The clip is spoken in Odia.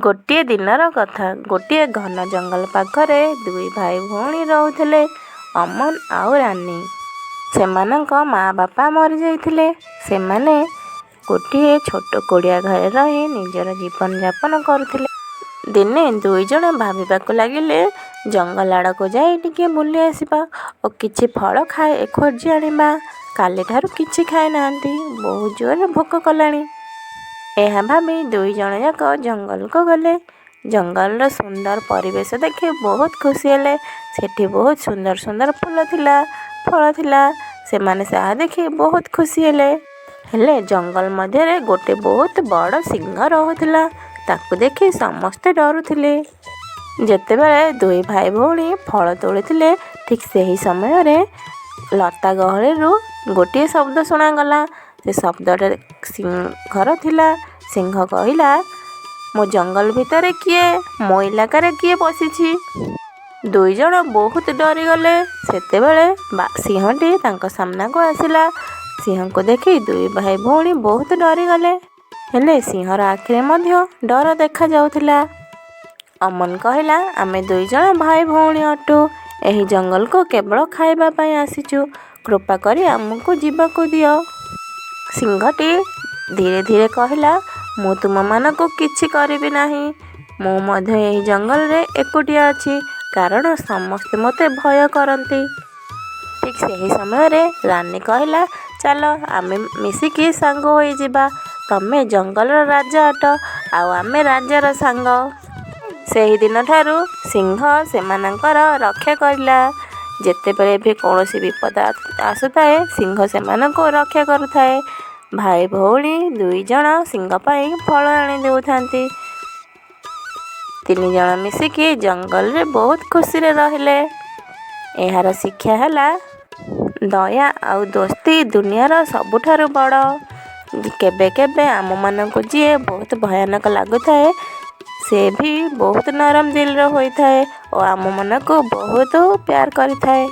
ଗୋଟିଏ ଦିନର କଥା, ଗୋଟିଏ ଘନ ଜଙ୍ଗଲ ପାଖରେ ଦୁଇ ଭାଇ ଭଉଣୀ ରହୁଥିଲେ, ଅମନ ଆଉ ରାନୀ। ସେମାନଙ୍କ ମା ବାପା ମରିଯାଇଥିଲେ। ସେମାନେ ଗୋଟିଏ ଛୋଟ କୁଡ଼ିଆ ଘରେ ରହି ନିଜର ଜୀବନଯାପନ କରୁଥିଲେ। ଦିନେ ଦୁଇଜଣ ଭାବିବାକୁ ଲାଗିଲେ, ଜଙ୍ଗଲ ଆଡ଼କୁ ଯାଇ ଟିକିଏ ବୁଲି ଆସିବା ଓ କିଛି ଫଳ ଖୋଜି ଆଣିବା। କାଲିଠାରୁ କିଛି ଖାଇନାହାନ୍ତି, ବହୁତ ଜୋରରେ ଭୋକ କଲାଣି। ଏହା ଭାବି ଦୁଇଜଣ ଯାକ ଜଙ୍ଗଲକୁ ଗଲେ। ଜଙ୍ଗଲର ସୁନ୍ଦର ପରିବେଶ ଦେଖି ବହୁତ ଖୁସି ହେଲେ। ସେଠି ବହୁତ ସୁନ୍ଦର ସୁନ୍ଦର ଫୁଲ ଥିଲା, ଫଳ ଥିଲା। ସେମାନେ ତାହା ଦେଖି ବହୁତ ଖୁସି ହେଲେ। ହେଲେ ଜଙ୍ଗଲ ମଧ୍ୟରେ ଗୋଟେ ବହୁତ ବଡ଼ ସିଂହ ରହୁଥିଲା। ତାକୁ ଦେଖି ସମସ୍ତେ ଡରୁଥିଲେ। ଯେତେବେଳେ ଦୁଇ ଭାଇ ଭଉଣୀ ଫଳ ତୋଳୁଥିଲେ, ଠିକ୍ ସେହି ସମୟରେ ଲତା ଗହଳିରୁ ଗୋଟିଏ ଶବ୍ଦ ଶୁଣାଗଲା। ସେ ଶବ୍ଦଟା ସିଂହର ଥିଲା। ସିଂହ କହିଲା, "ମୋ ଜଙ୍ଗଲ ଭିତରେ କିଏ? ମୋ ଇଲାକାରେ କିଏ ପଶିଛି?" ଦୁଇଜଣ ବହୁତ ଡରିଗଲେ। ସେତେବେଳେ ସିଂହଟି ତାଙ୍କ ସାମ୍ନାକୁ ଆସିଲା। ସିଂହକୁ ଦେଖି ଦୁଇ ଭାଇ ଭଉଣୀ ବହୁତ ଡରିଗଲେ। ହେଲେ ସିଂହର ଆଖିରେ ମଧ୍ୟ ଡର ଦେଖାଯାଉଥିଲା। ଅମନ କହିଲା, "ଆମେ ଦୁଇଜଣ ଭାଇ ଭଉଣୀ ଅଟୁ। ଏହି ଜଙ୍ଗଲକୁ କେବଳ ଖାଇବା ପାଇଁ ଆସିଛୁ। କୃପା କରି ଆମକୁ ଯିବାକୁ ଦିଅ।" ସିଂହଟି ଧୀରେ ଧୀରେ କହିଲା, "ମୁଁ ତୁମମାନଙ୍କୁ କିଛି କରିବି ନାହିଁ। ମୁଁ ମଧ୍ୟ ଏହି ଜଙ୍ଗଲରେ ଏକୁଟିଆ ଅଛି, କାରଣ ସମସ୍ତେ ମୋତେ ଭୟ କରନ୍ତି।" ଠିକ୍ ସେହି ସମୟରେ ରାନୀ କହିଲା, "ଚାଲ, ଆମେ ମିଶିକି ସାଙ୍ଗ ହୋଇଯିବା। ତମେ ଜଙ୍ଗଲର ରାଜା ଅଟ ଆଉ ଆମେ ରାଜାର ସାଙ୍ଗ।" ସେହିଦିନଠାରୁ ସିଂହ ସେମାନଙ୍କର ରକ୍ଷା କରିଲା। ଯେତେବେଳେ ବି କୌଣସି ବିପଦ ଆସୁଥାଏ, ସିଂହ ସେମାନଙ୍କୁ ରକ୍ଷା କରୁଥାଏ। ଭାଇ ଭଉଣୀ ଦୁଇଜଣ ସିଂହ ପାଇଁ ଫଳ ଆଣି ଦେଉଥାନ୍ତି। ତିନିଜଣ ମିଶିକି ଜଙ୍ଗଲରେ ବହୁତ ଖୁସିରେ ରହିଲେ। ଏହାର ଶିକ୍ଷା ହେଲା, ଦୟା ଆଉ ଦୋସ୍ତି ଦୁନିଆର ସବୁଠାରୁ ବଡ଼। କେବେ କେବେ ଆମମାନଙ୍କୁ ଯିଏ ବହୁତ ଭୟାନକ ଲାଗୁଥାଏ, ସେ ବି ବହୁତ ନରମ ଦିଲର ହୋଇଥାଏ ଓ ଆମମାନଙ୍କୁ ବହୁତ ପ୍ୟାର କରିଥାଏ।